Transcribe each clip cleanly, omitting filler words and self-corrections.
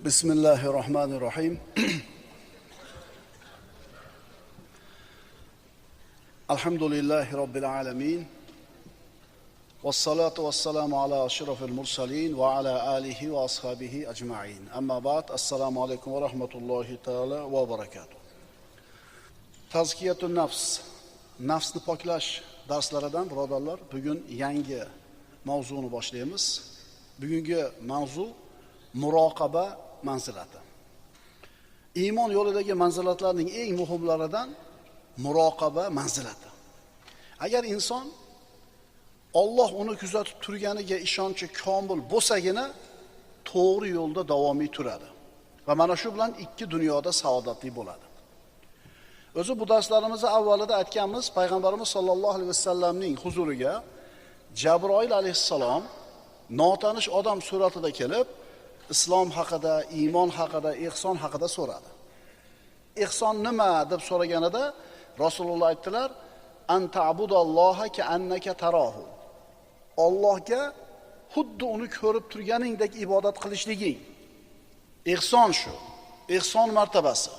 بسم الله الرحمن الرحيم. الحمد لله رب العالمين والصلاة والسلام على أشرف المرسلين وعلى آله وأصحابه أجمعين. أما بعد، السلام عليكم ورحمة الله تعالى وبركاته. Tazkiyatun nafs, nafsni poklash darslaridan birodarlar, bugun yangi mavzuni boshlaymiz. Bugungi mavzu muroqaba manzilati. Iymon yo'lidagi manzilatlarning eng muhimlaridan muroqaba manzilati. Agar inson Alloh uni kuzatib turganiga ishonchi komil bo'lsagina to'g'ri yo'lda davomiy turadi va mana shu bilan ikki dunyoda saodatli bo'ladi. O'zi bu darslarimizni avvalida aytganmiz, payg'ambarimiz sollallohu alayhi vasallamning huzuriga Jabroil alayhissalom notanish odam suratida kelib, islom haqida, iymon haqida, ihson haqida so'radi. Ihson nima deb so'raganida Rasululloh aytdilar: "An ta'budalloha ka'annaka tarahu." Allohga xuddi uni ko'rib turganingdek ibodat qilishliging. Ihson shu. Ihson martabasi.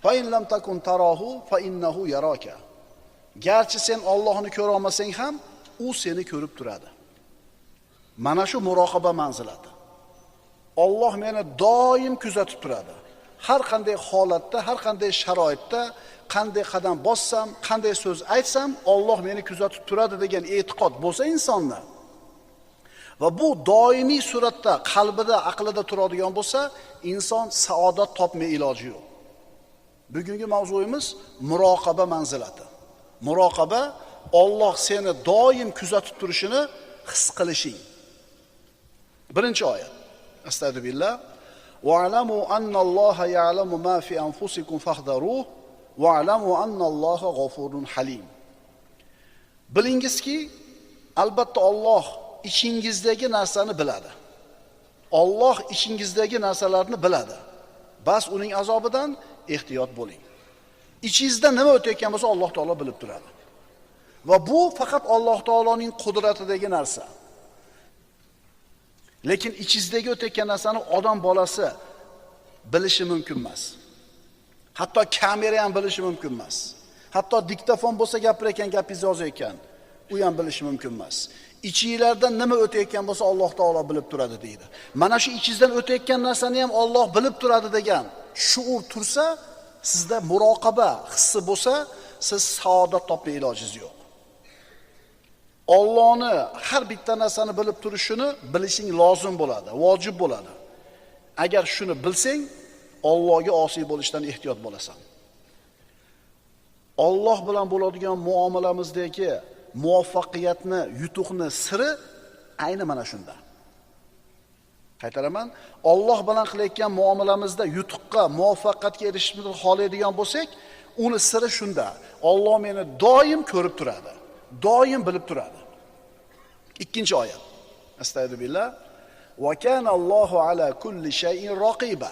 Fa in lam takun tarahu fa innahu yaraka. Garchi sen Allohni ko'ra olmasang ham, u seni ko'rib turadi. Mana shu muroqaba manzilati. Alloh meni doim kuzatib turadi. Har qanday holatda, har qanday sharoitda, qanday qadam bossam, qanday so'z aytsam, Alloh meni kuzatib turadi degan e'tiqod bo'lsa insonda va bu doimiy suratda qalbida, aqlida turadigan bo'lsa, inson saodat topmay iloji yo'q. Bugungi mavzuyimiz muroqaba manzilati. Muroqaba Alloh seni doim kuzatib turishini his qilishing. Birinchi oyat. Astagfirullah. Wa'lamu annalloha ya'lamu ma fi anfusikum fahdharuhu wa'lamu annalloha g'afurun halim. Bilingizki, albatta Alloh ichingizdagi narsani biladi. Alloh ichingizdagi narsalarni biladi. Bas uning azobidan ehtiyot bo'ling. Ichingizda nima o'tayotgan bo'lsa Alloh taolo bilib turadi. Va bu faqat Alloh taoloning qudratidagi narsa. Lekin ichingizdagi o'tayotgan narsani odam bolasi bilishi mumkin emas. Hatto kamera ham bilishi mumkin emas. Hatto diktofon bo'lsa gapirayotgan gapingizni yozayotgan, u ham bilishi mumkin emas. Ichingizdan nima o'tayotgan bo'lsa Alloh taolo bilib turadi deydi. Mana shu ichingizdan o'tayotgan narsani ham Alloh bilib turadi degan shuur tursa, sizda muroqaba hissi bo'lsa, siz saodat topmay ilojingiz yo'q. Allohni har bitta narsani bilib turishini bilishing lozim bo'ladi, vojib bo'ladi. Agar shuni bilsang, Allohga osiy bo'lishdan ehtiyot bo'lasan. Alloh bilan bo'ladigan muomalamizdagi muvaffaqiyatni, yutuqni siri ayni mana shunda. Qaytaraman, Alloh bilan qilayotgan muomalamizda yutuqqa, muvaffaqiyatga erishishni xohlaydigan bo'lsak, uni siri shunda. Alloh meni doim ko'rib turadi, doim bilib turadi. Ikkinchi oyat. Astagfirullah. Va kana Allohu ala kulli shay'in raqiba.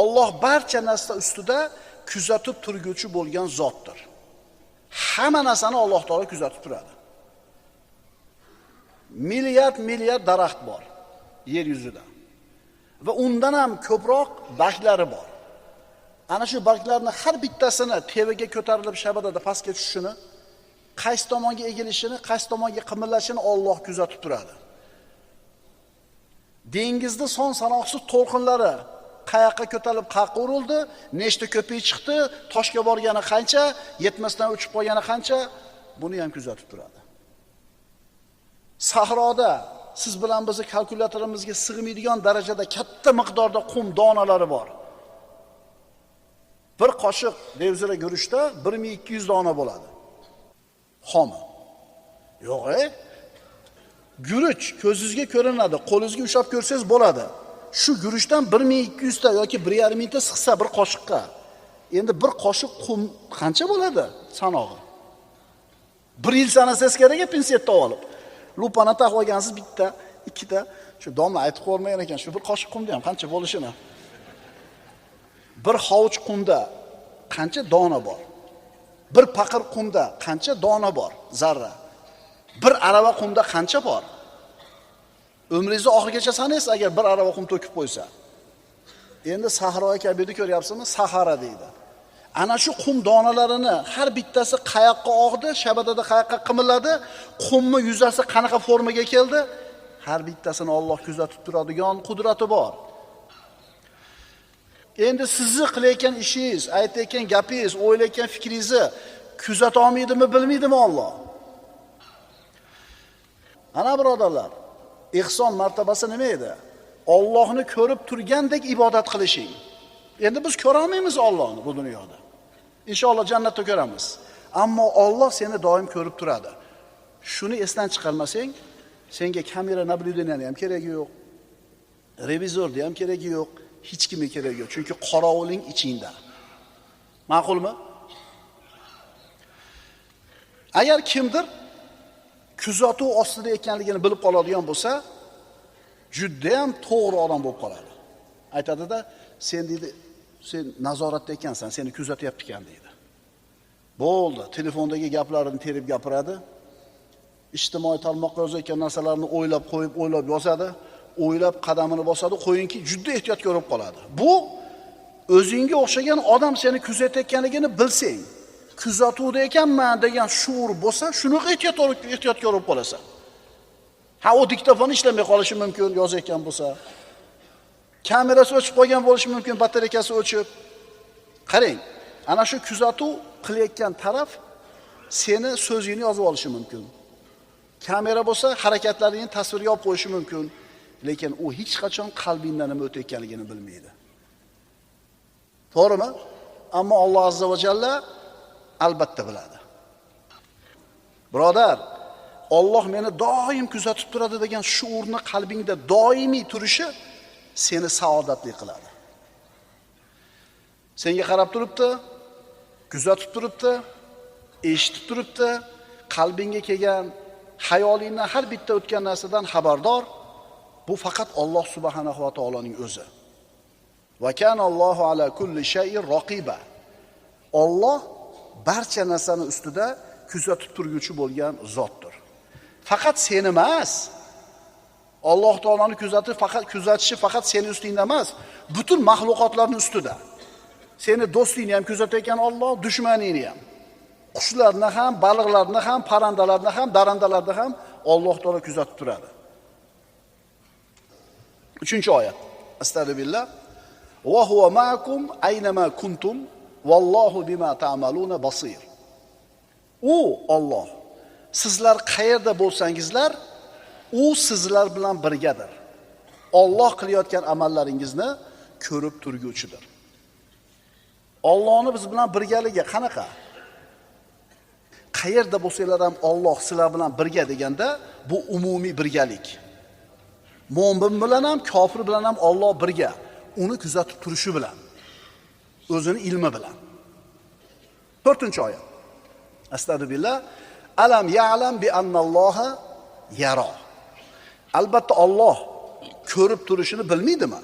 Alloh barcha narsa ustida kuzatib turguvchi bo'lgan zotdir. Hamma narsani Alloh taolo kuzatib turadi. Milliard milliard daraxt bor yer yuzida. Va undan ham ko'proq barglari bor. Ana shu barglarni har bittasini tevaga ko'tarilib shabadada pastga tushishini, qaysi tomonga egilishini, qaysi tomonga qimillashini Alloh kuzatib turadi. Dengizda son sanoqsiz to'lqinlari qayoqqa ko'tarilib, qayoqqa urildi, nechta ko'pik chiqdi, toshga borgani qancha, yetmasdan uchib qolgani qancha, buni ham kuzatib turadi. Sahroda siz bilan bizni kalkulyatorimizga sig'maydigan darajada katta miqdorda qum donalari bor. Bir qoshiq devzira guruchda 1200 dona bo'ladi. Xomi. Yo'q, guruch ko'zingizga ko'rinadi, qo'lingizga ushlab ko'rsangiz bo'ladi. Shu guruchdan 1200 ta yoki 1,5 mingta sig'sa bir qoshiqqa. Endi bir qoshiq qum qancha bo'ladi sanog'i? Bir yil sanasangiz kerak, pinsetda olib. Lupani taqib olgansiz bitta, ikkita, shu domla aytib qo'ymagan ekan, shu bir qoshiq qumda ham qancha bo'lishini. Bir hovuch qumda qancha dona bor? Bir paqir qumda qancha dona bor? Zarra. Bir arava qumda qancha bor? Umringizni oxirigacha sanaysiz agar bir arava qum to'kib qo'ysa. Endi Sahro Kabirni ko'ryapsizmi? Sahara deydi. Ana shu qum donalarini har bittasi qayoqqa og'di, shabadada qayoqqa qimilladi, qumni yuzasi qanaqa formaga keldi, har bittasini Alloh kuzatib turadigan qudrati bor. Endi sizni qilayotgan ishingiz, aytayotgan gapingiz, o'ylayotgan fikringizni kuzata olmaydimi, bilmaydimi Alloh? Ana birodarlar, ihson martabasi nima edi? Allohni ko'rib turgandek ibodat qilishing. Endi biz ko'ra olmaymiz Allohni bu dunyoda. Inshaalloh jannatda ko'ramiz. Ammo Alloh seni doim ko'rib turadi. Shuni esdan chiqarmasang, senga kamera nablюдениeni ham keragi yo'q. Revizorni ham keragi yo'q, hech kimga keragi yo'q. Chunki qorovuling ichingda. Ma'qulmi? Agar kimdir kuzatuv ostida ekanligini bilib qoladigan bo'lsa, juda ham to'g'ri odam bo'lib qoladi. Aytadida, sen deydi, sen nazoratda ekansan, seni kuzatyapti ekan deydi. Bo'ldi, telefondagi gaplarini terib gapiradi. Ijtimoiy tarmoqqa yozayotgan narsalarni o'ylab qo'yib, o'ylab yozadi, o'ylab qadamini bosadi, qo'yinki juda ehtiyotkor bo'lib qoladi. Bu o'zingga o'xshagan odam seni kuzatayotganligini bilsang, kuzatuvda ekanman degan shuur bo'lsa, shunaqa ehtiyotkor bo'lib qolasan. Ha, o diktofon ishlamay qolishi mumkin yozayotgan bo'lsa. Kamerasi o'chib qolgan bo'lishi mumkin, batareykasi o'chib. Qarang, ana shu kuzatuv qilayotgan taraf seni so'zingni yozib olishi mumkin. Kamera bo'lsa harakatlaringni tasvirga olib qo'yishi mumkin, lekin u hech qachon qalbingdan nima o'tayotganligini bilmaydi. To'g'rimi? Ammo Alloh azza va jalla albatta biladi. Birodar, Alloh meni doim kuzatib turadi degan shuurni qalbingda doimiy turishi seni saodatli qiladi. Senga qarab turibdi, kuzatib turibdi, eshitib turibdi, qalbingga kelgan xayolingdan har bitta o'tgan narsadan xabardor. Bu faqat Alloh subhanahu va taoloning o'zi. Va kanallohu ala kulli shay'in raqiba. Alloh barcha narsani ustida kuzatib turguchi bo'lgan zotdir. Faqat seni emas. Alloh taoloni kuzatib faqat kuzatishi faqat seni ustingda emas, butun mahluqotlarning ustida. Seni do'stingni ham kuzatayotgan Alloh, dushmaningni ham. Qushlarni ham, baliqlarni ham, parrandalarni ham, darandalarni ham Alloh taolo kuzatib turadi. 3-oyat. Astagfirullah. Va huwa ma'akum aynama kuntum vallohu bima ta'maluna basir. U Alloh sizlar qayerda bo'lsangizlar, u sizlar bilan birgadir. Alloh qilayotgan amallaringizni ko'rib turguvchidir. Allohni biz bilan birgaligi qanaqa? Qayerda bo'lsanglar ham Alloh sizlar bilan birga deganda, bu umumiy birgalik. Mo'min bilan ham, kofir bilan ham Alloh birga. Uni kuzatib turishi bilan, o'zini ilmi bilan. 4-oyat. Astagfirullah. Alam ya'lam bi annalloha yara. Albatta Alloh ko'rib turishini bilmaydimi?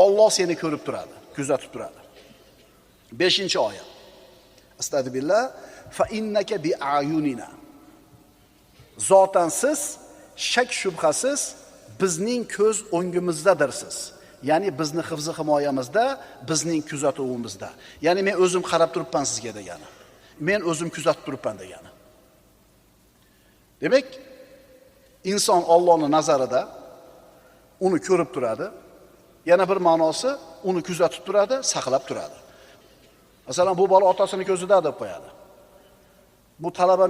Alloh seni ko'rib turadi, kuzatib turadi. 5-oyat. Astagfirullah. Fa innaka bi ayunina. Zotan siz shak shubhasiz bizning ko'z o'ngimizdadirsiz. Ya'ni bizni hifzi himoyamizda, bizning kuzatuvimizda. Ya'ni men o'zim qarab turibman sizga degani. Men o'zim kuzatib turibman degani. Demak, inson Allohning nazarida uni ko'rib turadi. Yana bir ma'nosi uni kuzatib turadi, saqlab turadi. Masalan, bu bola otasini ko'zida deb qo'yadi. Bu talaba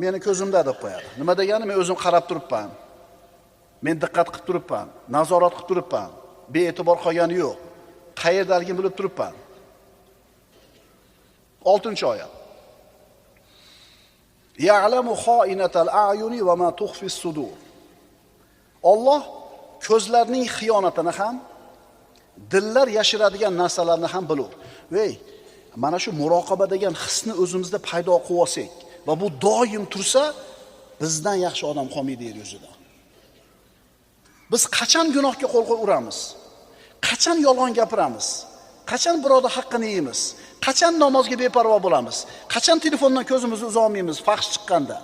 meni ko'zimda deb qo'yadi. Nima degani? Men o'zim qarab turibman. Men diqqat qilib turibman, nazorat qilib turibman. Be'tibor qolgani yo'q. Qayerdaligini bilib turibman. 6-oyat. Ya'lamu kha'inatal a'yuni va ma tukhfis sudur. Alloh ko'zlarning xiyonatini ham, dillar yashiradigan narsalarni ham bilur. Vey, mana shu muroqaba degan hisni o'zimizda paydo qilib olsak va bu doim tursa, bizdan yaxshi odam qolmaydi yer yuzida. Biz qachon gunohga qo'l uramiz? Qachon yolg'on gapiramiz? Qachon birovning haqqini yeymiz? Qachon namozga beparvo bo'lamiz? Qachon telefondan ko'zimizni uza olmaymiz fahsh chiqqanda?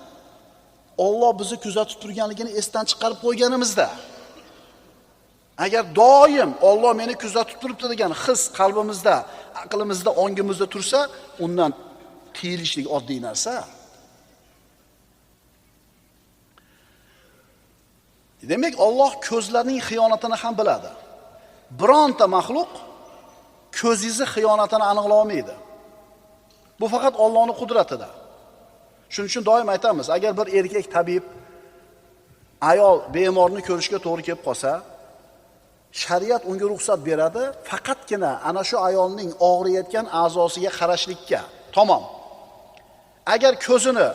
Alloh bizni kuzatib turganligini esdan chiqarib qo'yganimizda. Agar doim Alloh meni kuzatib turibdi degan his qalbimizda, aqlimizda, ongimizda tursa, undan tiyilishlik oddiy narsa. Demak, Alloh ko'zlarning xiyonatini ham biladi. Bironta maxluq ko'zingizni xiyonatini aniqlay olmaydi. Bu faqat Allohning qudratida. Shuning uchun doim aytamiz, agar bir erkak tabib ayol bemorni ko'rishga to'g'ri kelib qolsa, shariat unga ruxsat beradi, faqatgina ana shu ayolning og'riyotgan a'zosiga qarashlikka. Tamom. Agar ko'zini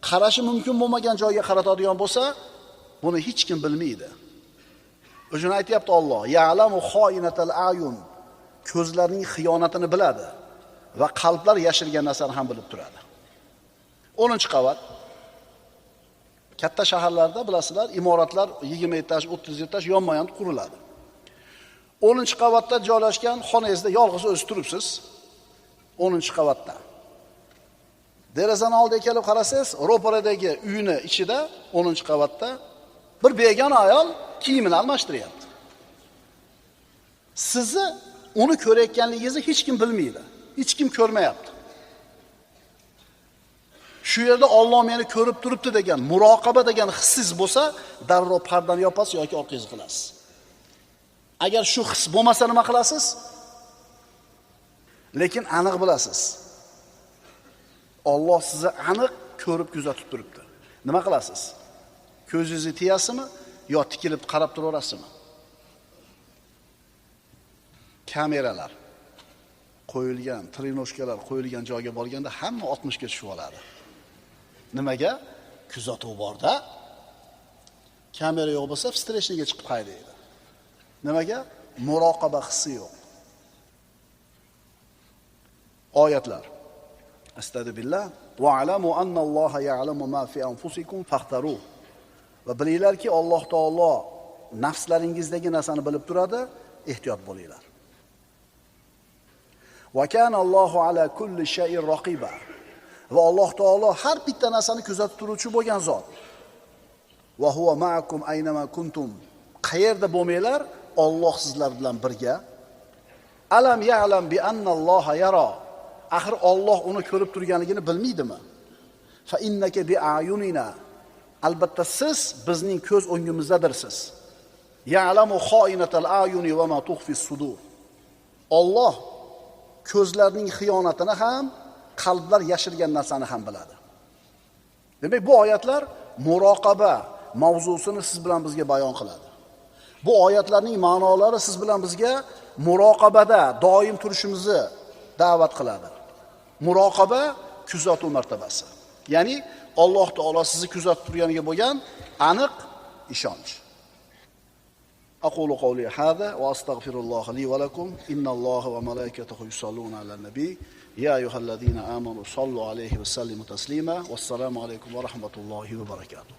qarashi mumkin bo'lmagan joyga qaratadigan bo'lsa, buni hech kim bilmaydi. O'shani aytayapti Alloh, ya'lamu xoinatal ayun, ko'zlarning xiyonatini biladi va qalblar yashirgan narsani ham bilib turadi. 10-qavat. Katta shaharlarda bilasizlar, imoratlar 20 etaj, 30 etaj yonma-yon quriladi. 10-qavatda joylashgan xonangizda yolg'iz o'zi turibsiz. 10-qavatda. Derazani oldiga kelib qarasangiz, ro'paradagi uyni ichida 10-qavatda bir begona ayol kiyimini almashtiryapti. Sizni uni ko'rayotganligingizni hech kim bilmaydi. Hech kim ko'rmayapti. Shu yerda Alloh meni ko'rib turibdi degan, muroqaba degan hissiz bo'lsa, darrov pardani yopasiz yoki orqangizga qilasiz. Agar shu his bo'lmasa nima qilasiz? Lekin aniq bilasiz. Alloh sizni aniq ko'rib kuzatib turibdi. Nima qilasiz? Ko'zingizni tiyasizmi yo tikilib qarab turaverasizmi? Kameralar qo'yilgan, trinoshkalar qo'yilgan joyga borganda hamma 60 ga tushib oladi. Nimaga? Kuzatuv borda. Kamera yo'q bo'lsa, встречныйga chiqib haydaydi. Nimaga? Muroqaba hissi yo'q. Oyatlar. Astagfirullah va alamu annalloha ya'lamu ma fi anfusikum faxtaru. Va bilinglarki, Alloh taolo nafslaringizdagi narsani bilib turadi, ehtiyot bo'linglar. Va kana Allohu ala kulli shay'in raqiba. Va Alloh taolo har bitta narsani kuzatib turuvchi bo'lgan zot. Va huwa ma'akum aynama kuntum. Qayerda bo'lmanglar, Alloh sizlar bilan birga. Alam ya'lam bi annalloha yara. Axir Alloh uni ko'rib turganligini bilmaydimi? Fa innaka bi a'yunina. Albatta siz bizning ko'z o'ngimizdadirsiz. Ya'lamu xoinatal a'yuni va ma tukhfi sudur. Alloh ko'zlarning xiyonatini ham, qalblar yashirgan narsani ham biladi. Demak, bu oyatlar muroqaba mavzusini siz bilan bizga bayon qiladi. Bu oyatlarning ma'nolari siz bilan bizga muroqabada doim turishimizni da'vat qiladi. Muroqaba kuzatuv martabasi. Ya'ni Alloh taolo sizni kuzatib turganiga bo'lgan aniq ishonch. Aqulu qawli hada va astagfirulloha li va lakum. Innalloha va malaikatahu yusalluna alan nabiy. Ya ayyuhallazina amanu sallu alayhi va sallimu taslima. Vassalomu alaykum va rahmatullohi va barakatuh.